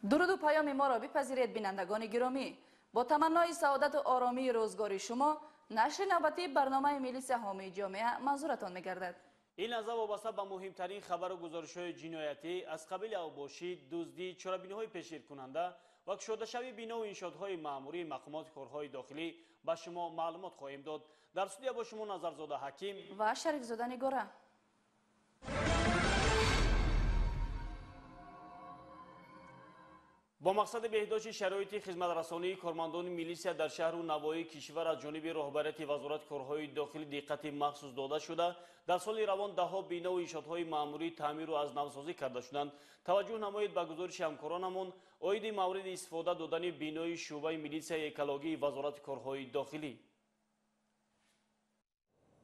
Дуруду паёми моро бипазиред, бинандагони гиромӣ. Бо таманнои саодату оромии рӯзгори шумо нашри навбатии барномаи милисия ҳомии ҷомеа манзуратон мегардад. Ин лаҳза вобаста ба муҳимтарин хабару гузоришҳои ҷиноятӣ аз қабили авбошӣ, дуздӣ, чорабиниҳои пешгиркунанда ва кушодашавии бинову иншоотҳои маъмурии мақомоти корҳои дохилӣ ба шумо маълумот хоҳем дод. Дар студия бо шумо Назарзода Ҳаким ва Шарифзода Нигора. Бо мақсади беҳдошти шароити хизматрасонии кормандони милисия дар шаҳру навоҳии кишвар аз ҷониби роҳбарияти вазорати корҳои дохилӣ диққати махсус дода шуда, дар соли равон даҳҳо бинову иншоотҳои маъмурӣ таъмиру аз навсозӣ карда шуданд. Таваҷҷӯҳ намоед ба гузориши ҳамкоронамон оиди мавриди истифода додани бинои шӯъбаи милисияи экологии вазорати корҳои дохилӣ.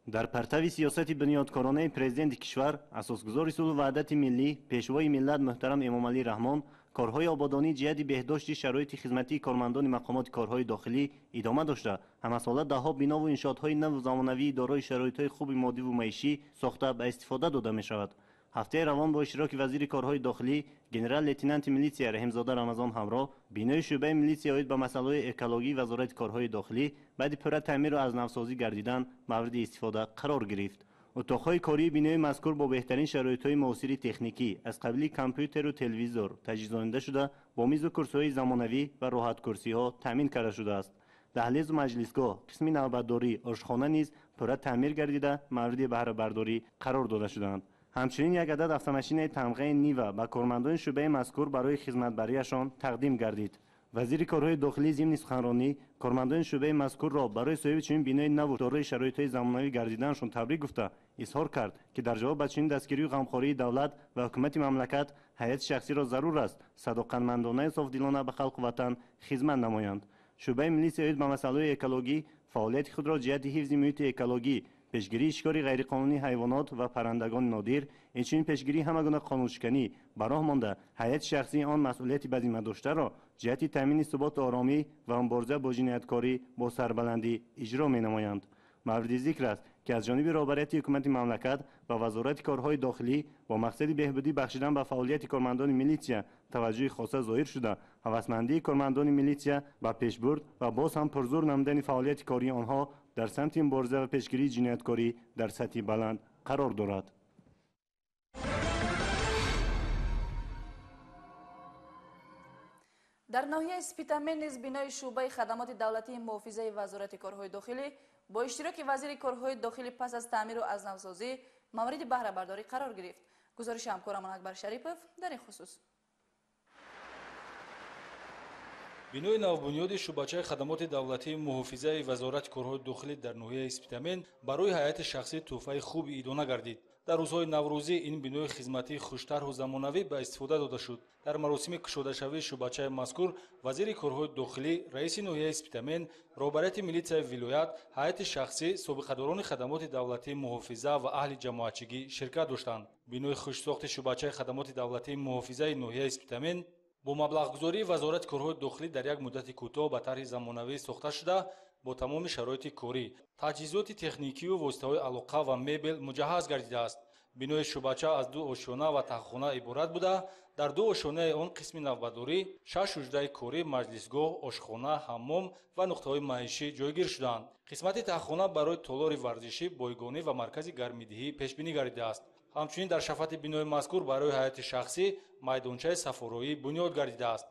Дар партави сиёсати бунёдкоронаи президенти кишвар, асосгузори сулҳу ваҳдати миллӣ, пешвои миллат муҳтарам Эмомалӣ Раҳмон, корҳои ободонӣ ҷиҳати беҳдошти шароити хизматии кормандони мақомоти корҳои дохилӣ идома дошта, ҳамасола даҳҳо бинову иншоотҳои наву замонавии дорои шароитҳои хуби моддиву маишӣ сохта ба истифода дода мешавад. Ҳафтаи равон бо иштироки вазири корҳои дохилӣ генерал-лейтенанти милитсия Раҳимзода Рамазон ҳамроҳ бинои шӯъбаи милитсия оид ба масъалаҳои экологии вазорати корҳои дохилӣ баъди пурра таъмиру аз навсозӣ гардидан мавриди истифода қарор гирифт. Утоқҳои кории бинои мазкур бо беҳтарин шароитҳои муосири техникӣ аз қабили компютеру телевизор таҷҳизонида шуда, бо мизу курсиҳои замонавӣ ва роҳаткурсиҳо таъмин карда шудааст. Даҳлезу маҷлисгоҳ, қисми навбатдорӣ, ошхона низ пурра таъмир гардида мавриди баҳрабардорӣ қарор дода шудаанд. Ҳамчунин як адад автомашинаи тамғаи Нива ба кормандони шӯъбаи мазкур барои хизматбарияшон тақдим гардид. Вазири корҳои дохилӣ зимни суханронӣ кормандони шӯъбаи мазкурро барои соҳиби чунин бинои наву дорои шароитҳои замонавӣ гардиданашон табрик гуфта, изҳор кард, ки дар ҷавоб ба чунин дастгирию ғамхории давлат ва ҳукумати мамлакат ҳайати шахсиро зарур аст садоқатмандонаю софдилона ба халқу ватан хизмат намоянд. Шӯъбаи милисия оид ба масъалаҳои экологӣ фаъолияти худро ҷиҳати ҳифзи муҳити экологӣ, пешгирии шикори ғайриқонунии ҳайвонот ва паррандагони нодир, инчунин пешгирии ҳама гуна қонуншиканӣ ба роҳ монда, ҳайати шахсии он масъулияти ба зимма доштаро ҷиҳати таъмини суботу оромӣ ва мубориза бо ҷинояткорӣ бо сарбаландӣ иҷро менамоянд. Мавриди зикр аст, ки аз ҷониби роҳбарияти ҳукумати мамлакат ва вазорати корҳои дохилӣ бо мақсади беҳбудӣ бахшидан ба фаъолияти кормандони милитсия таваҷҷӯҳи хоса зоҳир шуда, ҳавасмандии кормандони милитсия ба пешбурд ва боз ҳам пурзур намудани фаъолияти кории онҳо дар самти мубориза ва пешгирии ҷинояткорӣ дар сатҳи баланд қарор дорад. Дар ноҳияи Спитамен низ бинои шӯъбаи хадамоти давлатии муҳофизаи вазорати корҳои дохилӣ бо иштироки вазири корҳои дохилӣ пас аз таъмиру аз навсозӣ мавриди баҳрабардорӣ қарор гирифт. Гузориши ҳамкорамон Акбар Шарипов дар ин хусус. Бинои навбунёди шӯъбачаи хадамоти давлатии муҳофизаи вазорати корҳои дохилӣ дар ноҳияи Спитамен барои ҳайати шахсӣ тӯҳфаи хуби идона гардид. Дар рӯзҳои наврӯзӣ ин бинои хизматии хуштарҳу замонавӣ ба истифода дода шуд. Дар маросими кушодашавии шӯъбачаи мазкур вазири корҳои дохилӣ, раиси ноҳияи Спитамен, роҳбарияти милитсияи вилоят, ҳайати шахсӣ, собиқадорони хадамоти давлатии муҳофиза ва аҳли ҷамоатчигӣ ширкат доштанд. Бинои хушсохти шӯъбачаи хадамоти давлатии муҳофизаи ноҳияи Спитамен бо маблағгузории вазорати корҳои дохилӣ дар як муддати кӯтоҳ ба тарҳи замонавӣ сохта шуда, бо тамоми шароити корӣ, таҷҳизоти техникию воситаҳои алоқа ва мебел муҷаҳҳаз гардидааст. Бинои шӯъбача аз ду ошёна ва таҳхона иборат буда, дар ду ошёнаи он қисми навбатдорӣ, шаш ҳуҷраи корӣ, маҷлисгоҳ, ошхона, ҳаммом ва нуқтаҳои маишӣ ҷойгир шудаанд. Қисмати таҳхона барои толори варзишӣ, бойгонӣ ва маркази гармидиҳӣ пешбинӣ гардидааст. Ҳамчунин дар шафати бинои мазкур барои ҳайати шахсӣ майдончаи сафороӣ бунёд гардидааст.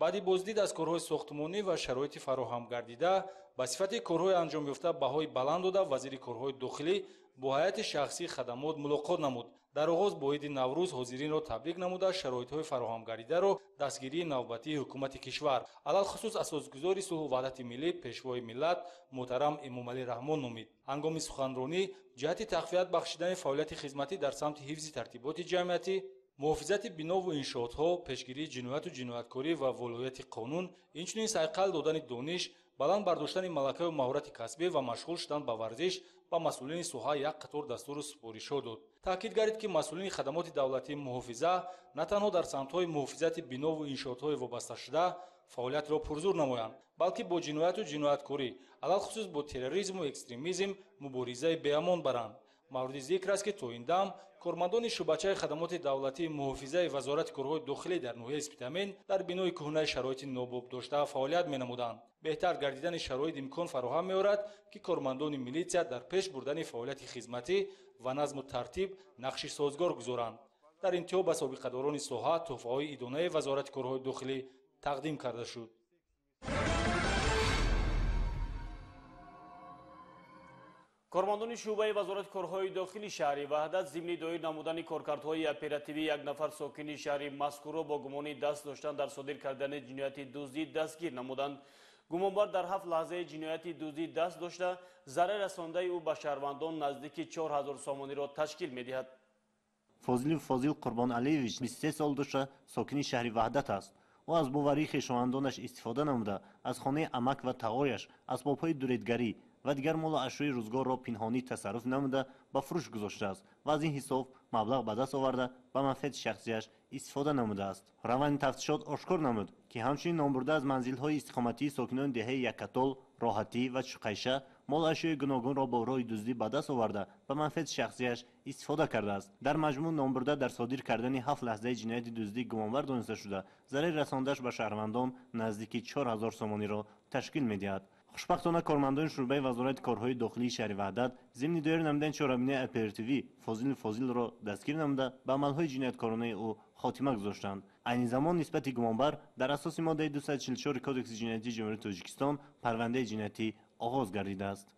Баъди боздид аз корҳои сохтмонӣ ва шароити фароҳам гардида, ба сифати корҳои анҷомёфта баҳои баланд дода, вазири корҳои дохилӣ бо ҳайати шахсии хадамот мулоқот намуд. Дар оғоз бо иди Наврӯз ҳозиринро табрик намуда, шароитҳои фароҳамгардидаро дастгирии навбатии ҳукумати кишвар, алалхусус асосгузори сулҳу ваҳдати миллӣ, пешвои миллат муҳтарам Эмомалӣ Раҳмон номид. Ҳангоми суханронӣ ҷиҳати тақвият бахшидани фаъолияти хизматӣ дар самти ҳифзи тартиботи ҷамъиятӣ, муҳофизати бинову иншоотҳо, пешгирии ҷинояту ҷинояткорӣ ва волояти қонун, инчунин сайқал додани дониш, баланд бардоштани малакаю маҳорати касбӣ ва машғул шудан ба варзиш ба масъулини соҳа як қатор дастуру супоришҳо дод. Таъкид гардид, ки масъулини хадамоти давлатии муҳофиза на танҳо дар самтҳои муҳофизати бинову иншоотҳои вобасташуда фаъолиятро пурзур намоянд, балки бо ҷинояту ҷинояткорӣ, алалхусус бо терроризму экстремизм муборизаи беамон баранд. Мавриди зикр аст, ки то ин дам Кормандони шӯъбачаи хадамоти давлатии муҳофизаи Вазорати корҳои дохилӣ дар ноҳияи Спитамен дар бинои кӯҳнаи шароити нобоб дошта фаъолият менамуданд. Беҳтар гардидани шароит имкон фароҳам меорад, ки кормандони милитсия дар пеш бурдани фаъолияти хизматӣ ва назму тартиб нақши созгор гузоранд. Дар интиҳо ба собиқадорони соҳа тӯҳфаҳои идонаи Вазорати корҳои дохилӣ тақдим карда шуд. Кормандони шӯъбаи Вазорати корҳои дохили шаҳри Ваҳдат зимни доир намудани коркардҳои оперативӣ як нафар сокини шаҳри мазкурро бо гумони даст доштан дар содир кардани ҷинояти дуздӣ дастгир намуданд. Гумонбар дар 7 лаҳзаи ҷинояти дуздӣ даст дошта, зарар расондаи ӯ ба шаҳрвандон наздики 4000 сомониро ташкил медиҳад. Фозилов Фозил Қурбоналиевич 23 сол дошта, сокини шаҳри Ваҳдат аст. Ӯ аз боварии хешовандонаш истифода намуда, аз хонаи амак ва тағояш асбобҳои дуредгарӣ ва дигар молу ашёи рӯзгорро пинҳонӣ тасарруф намуда ба фурӯш гузоштааст ва аз ин ҳисоб маблағ ба даст оварда ба манфиати шахсияш истифода намудааст. Раванди тафтишот ошкор намуд, ки ҳамчунин номбурда аз манзилҳои истиқоматии сокинони деҳаи Якатол, Роҳатӣ ва Чуқайша молу ашёи гуногунро бо роҳи дуздӣ ба даст оварда ба манфиати шахсияш истифода кардааст. Дар маҷмӯъ номбурда дар содир кардани 7 лаҳзаи ҷинояти дуздӣ гумонбар дониста шуда, зарари расондааш ба шаҳрвандон наздики 4000 сомониро ташкил медиҳад. Хушбахтона кормандони шӯъбаи Вазорати корҳои дохилии шаҳри Ваҳдат зимни доир намудани чорабиниҳои оперативӣ Фозили Фозилро дастгир намуда ба амалҳои ҷинояткоронаи ӯ хотима гузоштанд. Айни замон нисбати гумонбар дар асоси моддаи 244 Кодекси ҷиноятии Ҷумҳурии Тоҷикистон парвандаи ҷиноятӣ оғоз гардидааст.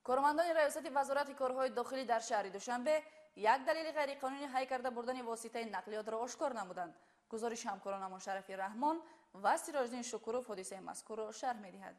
Кормандони раёсати Вазорати корҳои дохилӣ дар шаҳри Душанбе як далели ғайриқонунӣ ҳай карда бурдани воситаи нақлиётро ошкор намуданд. Гузориши ҳамкоронамон Шарафи Раҳмон ва Сироҷиддин Шукуров ҳодисаи мазкурро шарҳ медиҳад.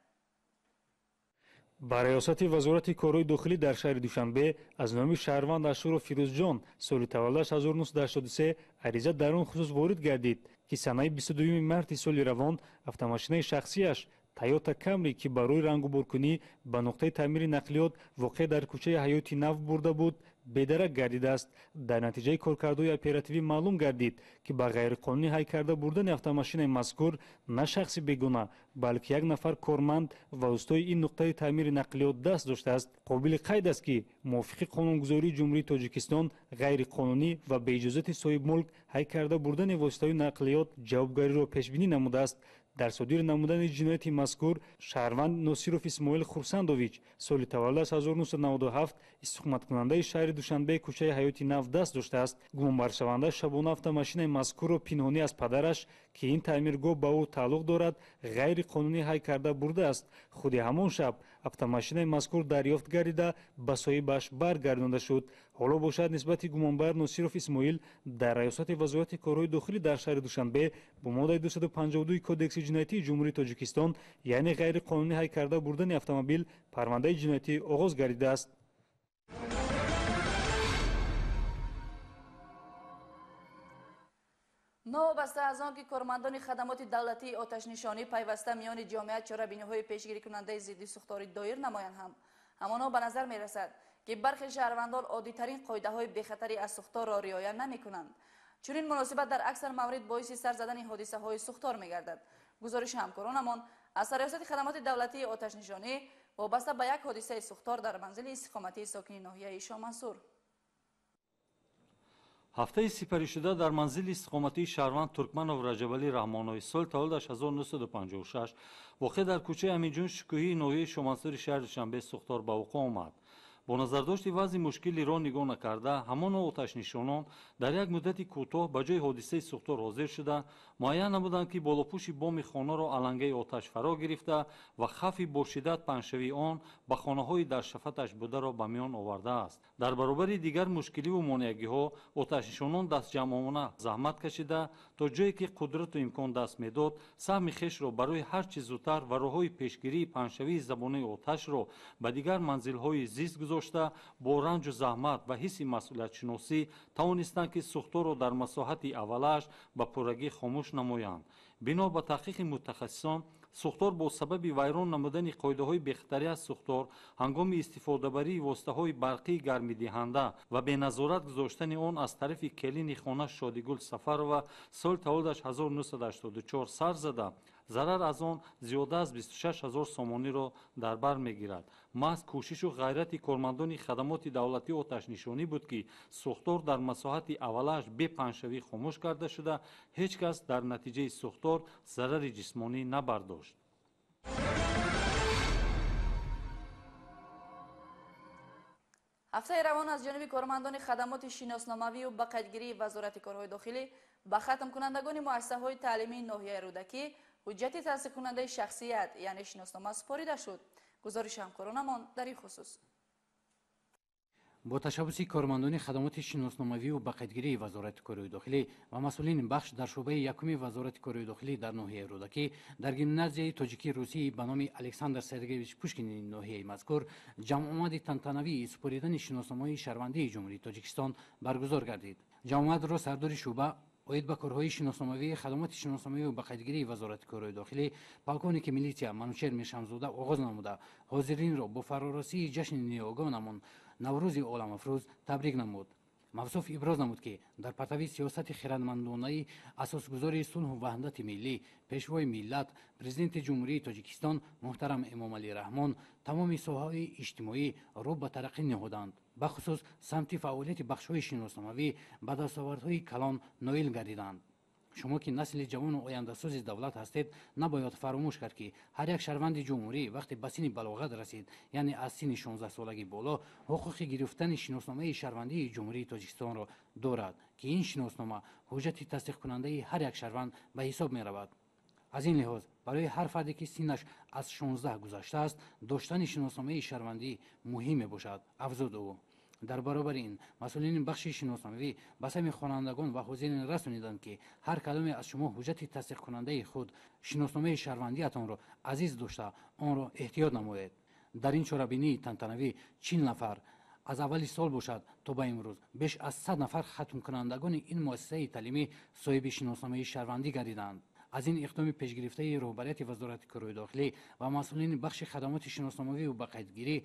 Ба раёсати Вазорати корҳои дохилӣ дар шаҳри Душанбе аз номи шаҳрванд Ашуров Фирӯзҷон соли таваллудаш 1983 ариза дар он хусус ворид гардид, ки санаи 22 марти соли равон автомошинаи шахсияш Тойота Камри, ки барои рангуборкунӣ ба нуқтаи таъмири нақлиёт воқеъ дар кӯчаи Ҳаёти Нав бурда буд, бедарак гардидааст. Дар натиҷаи коркардҳои оперативӣ маълум гардид, ки ба ғайриқонунӣ ҳай карда бурдани автомошинаи мазкур на шахси бегуна, балки як нафар корманд ва устои ин нуқтаи таъмири нақлиёт даст доштааст. Қобили қайд аст, ки мувофиқи қонунгузории Ҷумҳурии Тоҷикистон ғайриқонунӣ ва беиҷозати соҳибмулк ҳай карда бурдани воситаҳои нақлиёт ҷавобгариро пешбинӣ намудааст. Дар содир намудани ҷинояти мазкур шаҳрванд Носиров Исмоил Хурсандович соли таваллудаш 1997 истиқоматкунандаи шаҳри Душанбе кӯчаи Ҳаёти Нав даст доштааст. Гумонбаршаванда шабона автомошинаи мазкурро пинҳонӣ аз падараш, ки ин таъмиргоҳ ба ӯ тааллуқ дорад, ғайриқонунӣ ҳай карда бурдааст. Худи ҳамон шаб автомошинаи мазкур дарёфт гардида ба соҳибаш баргардонда шуд. Ҳоло бошад нисбати гумонбар Носиров Исмоил дар раёсати Вазорати корҳои дохилӣ дар шаҳри Душанбе бо моддаи 252 Кодекси ҷиноятии Ҷумҳурии Тоҷикистон, яъне ғайриқонунӣ ҳай карда бурдани автомобил, парвандаи ҷиноятӣ оғоз гардидааст. Новобаста аз он ки кормандони хадамоти давлатии оташнишонӣ пайваста миёни ҷомеа чорабиниҳои пешгирикунандаи зидди сӯхторӣ доир намоянд, ҳам ҳамоно ба назар мерасад, ки бархе шаҳрвандон оддитарин қоидаҳои бехатарӣ аз сӯхторро риоя намекунанд. Чунин муносибат дар аксар маврид боиси сар задани ҳодисаҳои сӯхтор мегардад. Гузориши ҳамкоронамон аз раёсати хадамоти давлатии оташнишонӣ вобаста ба як ҳодисаи сӯхтор дар манзили истиқоматии сокини ноҳияи Шомансур. Ҳафтаи сипаришуда дар манзили истиқоматии шаҳрванд Туркманов Раҷабалӣ Раҳмонови соли таваллудаш 1956 воқеъ дар кӯчаи Аминҷон Шукӯҳии ноҳияи Шомансури шаҳри Душанбе сӯхтор ба вуқӯъ омад. Бо назардошти вазъи мушкилиро нигоҳ накарда, ҳамоно оташнишонон дар як муддати кӯтоҳ ба ҷои ҳодисаи сӯхтор ҳозир шуда, муайян намуданд, ки болопӯши боми хонаро алангаи оташ фаро гирифта ва хавфи бо шиддат паҳншавии он ба хонаҳои дар шафаташ бударо ба миён овардааст. Дар баробари дигар мушкиливу монеагиҳо оташнишонон дастҷамъона заҳмат кашида, то ҷое ки қудрату имкон даст медод, саҳми хешро барои ҳар чӣ зудтар ва роҳҳои пешгирии паҳншавии забонаи оташро ба дигар манзилҳои зист гузошта, бо ранҷу заҳмат ва ҳисси масъулиятшиносӣ тавонистанд, ки сӯхторро дар масоҳати аввалааш ба пуррагӣ хомӯш намоянд. Бино ба таҳқиқи мутахассисон, сӯхтор бо сабаби вайрон намудани қоидаҳои бехатарӣ аз сӯхтор ҳангоми истифодабарии воситаҳои барқии гармидиҳанда ва беназорат гузоштани он аз тарафи келини хона Шодигул Сафарова соли таваллудаш 1984 сар зада, Зарар аз он зиёда аз 26 ҳазор сомониро дар бар мегирад. Маҳз кӯшишу ғайрати кормандони хадамоти давлатии оташнишонӣ буд, ки сӯхтор дар масоҳати аввалааш бепаҳншавӣ хомӯш карда шуда, ҳеҷ кас дар натиҷаи сӯхтор зарари ҷисмонӣ набардошт. Ҳафтаи равон аз ҷониби кормандони хадамоти шиносномавию ба қайдгирии Вазорати корҳои дохилӣ ба хатмкунандагони муассисаҳои таълимии ноҳияи Рӯдакӣ ҳуҷҷати тасдиқкунандаи шахсият, яъне шиноснома супорида шуд. Гузориши ҳамкоронамон дар ин хусус. Бо ташаббуси кормандони хадамоти шиносномавию ба қайдгирии Вазорати корҳои дохилӣ ва масъулини бахш дар шӯъбаи якуми Вазорати корҳои дохилӣ дар ноҳияи Рӯдакӣ дар гимназияи тоҷикии русии ба номи Александр Сергеевич Пушкини ноҳияи мазкур ҷамъомади тантанавии супоридани шиносномаи шаҳрвандии Ҷумҳурии Тоҷикистон баргузор гардид. Ҷамъомадро сардори шӯъба оид ба корҳои шиносномавии хадамоти шиносномавию ба қайдгирии Вазорати корҳои дохилӣ полковники милитсия Манучер Миршамзода оғоз намуда, ҳозиринро бо фарорасии ҷашни ниёгонамон Наврӯзи оламафрӯз табрик намуд. Мавсуф иброз намуд, ки дар партави сиёсати хирадмандонаи асосгузори сулҳу ваҳдати миллӣ, Пешвои миллат, Президенти Ҷумҳурии Тоҷикистон муҳтарам Эмомалӣ Раҳмон тамоми соҳаҳои иҷтимоӣ рӯ ба тараққӣ ниҳоданд. Бахусус самти фаъолияти бахшҳои шиносномавӣ ба дастовардҳои калон ноил гардиданд. Шумо ки насли ҷавону ояндасози давлат ҳастед, набояд фаромӯш кард, ки ҳар як шаҳрванди ҷумҳурӣ вақте ба синни балоғат расид, яъне аз синни 16-солагӣ боло, ҳуқуқи гирифтани шиносномаи шаҳрвандии Ҷумҳурии Тоҷикистонро дорад, ки ин шиноснома ҳуҷҷати тасдиқкунандаи ҳар як шаҳрванд ба ҳисоб меравад. Аз ин лиҳоз барои ҳар фарде, ки синнаш аз 16 гузаштааст, доштани шиносномаи шаҳрвандӣ муҳим мебошад, афзуд ӯ. Дар баробари ин масъулини бахши шиносномавӣ ба сами хонандагон ва ҳозирин расониданд, ки ҳар кадоме аз шумо ҳуҷҷати тасдиқкунандаи худ, шиносномаи шаҳрвандиатонро азиз дошта, онро эҳтиёт намоед. Дар ин чорабинии тантанавӣ 40 нафар аз аввали сол бошад то ба имрӯз беш аз 100 нафар хатмкунандагони ин муассисаи таълимӣ соҳиби шиносномаи шаҳрвандӣ гардиданд. Аз ин иқдоми пешгирифтаи роҳбарияти Вазорати корҳои дохилӣ ва масъулини бахши хадамоти шиносномавию ба қайдгирӣ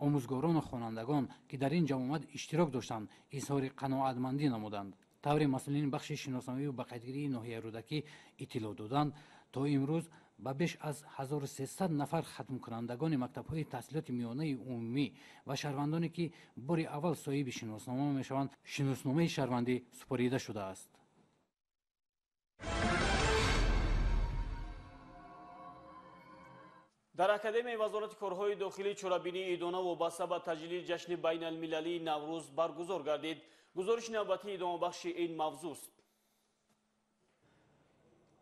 омӯзгорону хонандагон, ки дар ин ҷамъомад иштирок доштанд, изҳори қаноатмандӣ намуданд. Тавре масъулини бахши шиносномавию ба қайдгирии ноҳияи Рӯдакӣ иттилоъ доданд, то имрӯз ба беш аз 1300 нафар хатмкунандагони мактабҳои таҳсилоти миёнаи умумӣ ва шаҳрвандоне, ки бори аввал соҳиби шиноснома мешаванд, шиносномаи шаҳрвандӣ супорида шудааст. Дар Академияи Вазорати корҳои дохилӣ чорабинии идона вобаста ба таҷлили ҷашни байналмилалии Наврӯз баргузор гардид. Гузориши навбатии идомабахши ин мавзӯст.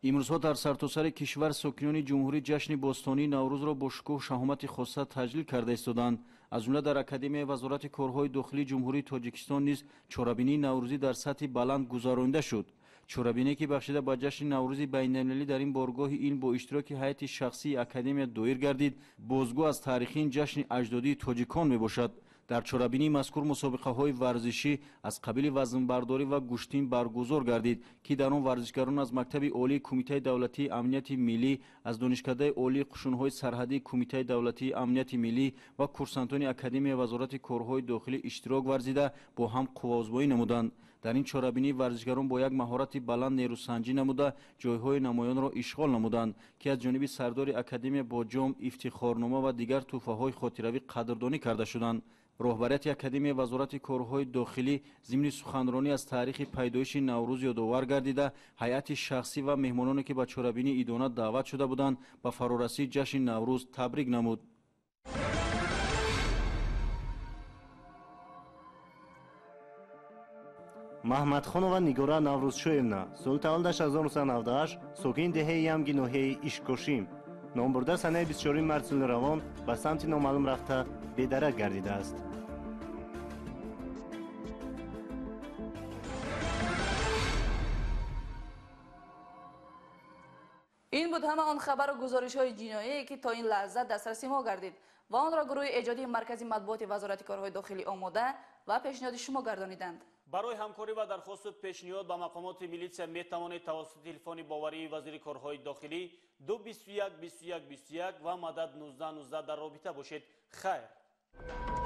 Имрӯзҳо дар сартосари кишвар сокинони ҷумҳурӣ ҷашни бостонии Наврӯзро бо шукӯҳу шаҳомати хоса таҷлил карда истоданд. Аз ҷумла дар Академияи Вазорати корҳои дохилии Ҷумҳурии Тоҷикистон низ чорабинии наврӯзӣ дар сатҳи баланд гузаронида шуд. Чорабиние, ки бахшида ба ҷашни Наврӯзи байналмилалӣ дар ин боргоҳи илм бо иштироки ҳайати шахсии академия доир гардид, бозгӯ аз таърихи ин ҷашни аҷдодии тоҷикон мебошад. Дар чорабинии мазкур мусобиқаҳои варзишӣ аз қабили вазнбардорӣ ва гӯштин баргузор гардид, ки дар он варзишгарон аз Мактаби олии Кумитаи давлатии амнияти миллӣ, аз Донишкадаи олии қушунҳои сарҳадии Кумитаи давлатии амнияти миллӣ ва курсантони Академияи Вазорати корҳои дохилӣ иштирок варзида, бо ҳам қувваозмоӣ намуданд. Дар ин чорабинӣ варзишгарон бо як маҳорати баланд нерӯсанҷӣ намуда, ҷойҳои намоёнро ишғол намуданд, ки аз ҷониби сардори академия бо ҷом, ифтихорнома ва дигар тӯҳфаҳои хотиравӣ қадрдонӣ карда шуданд. Роҳбарияти Академияи Вазорати корҳои дохилӣ зимни суханронӣ аз таърихи пайдоиши Наврӯз ёдовар гардида, ҳайати шахсӣ ва меҳмононе, ки ба чорабинии идона даъват шуда буданд, ба фарорасии ҷашни Наврӯз табрик намуд. Маҳмадхонова Нигора Наврӯзшоевна, соли таваллудаш 1998, сокини деҳаи Ямги ноҳияи Ишкошим, номбурда санаи 24 март соли равон ба самти номаълум рафта бедарак гардидааст. Ин буд ҳама он хабару гузоришҳои ҷиноие, ки то ин лаҳза дастраси мо гардид ва онро гурӯҳи эҷодии Маркази матбуоти Вазорати корҳои дохилӣ омода ва пешниҳоди шумо гардониданд. Барои ҳамкорӣ ва дархосту пешниҳод ба мақомоти милитсия метавонед тавассути телефони боварии вазири корҳои дохилӣ 221 21 21 ва мадад 19 19 дар робита бошед. Хайр.